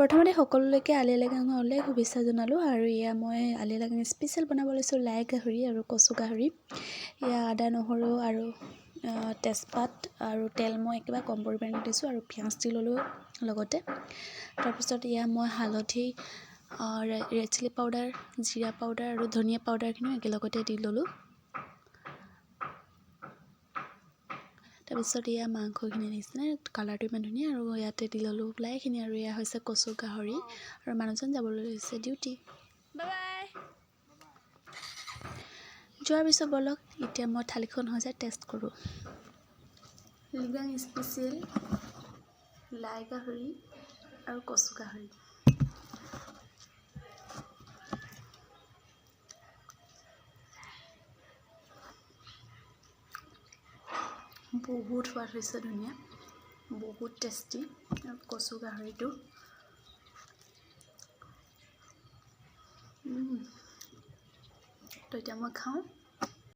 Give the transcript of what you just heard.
প্ৰথমতে সকলোলৈকে আলি আই লৃগাঙলৈ শুভেচ্ছা জনালোঁ। আৰু এয়া মই আলি আই লৃগাং স্পেচিয়েল বনাব লৈছোঁ লাই গাহৰি আৰু কচু গাহৰি। এয়া আদা নহৰু আৰু তেজপাত আৰু তেল মই একেবাৰে কম পৰিমাণে দিছোঁ আৰু পিঁয়াজ দি ল'লোঁ লগতে। তাৰপিছত এয়া মই হালধি, ৰেড চিলি পাউডাৰ, জিৰা পাউডাৰ আৰু ধনিয়া পাউডাৰখিনিও একেলগতে দি ল'লোঁ। তাৰপিছত এয়া মাংসখিনি দেখিছেনে, কালাৰটো ইমান ধুনীয়া। আৰু ইয়াতে দি ল'লোঁ লাইখিনি। আৰু এয়া হৈছে কচু গাহৰি। আৰু মানুহজন যাবলৈ লৈছে ডিউটি। Bye bye. যোৱাৰ পিছত ব'লক এতিয়া মই থালিখন সজাই টেষ্ট কৰোঁ। লৃগাং স্পেচিয়েল লাই গাহৰি আৰু কচু গাহৰি। বহুত সোৱাদ হৈছে, ধুনীয়া, বহুত টেষ্টি। আৰু কচু গাহৰিটো তো এতিয়া মই খাওঁ।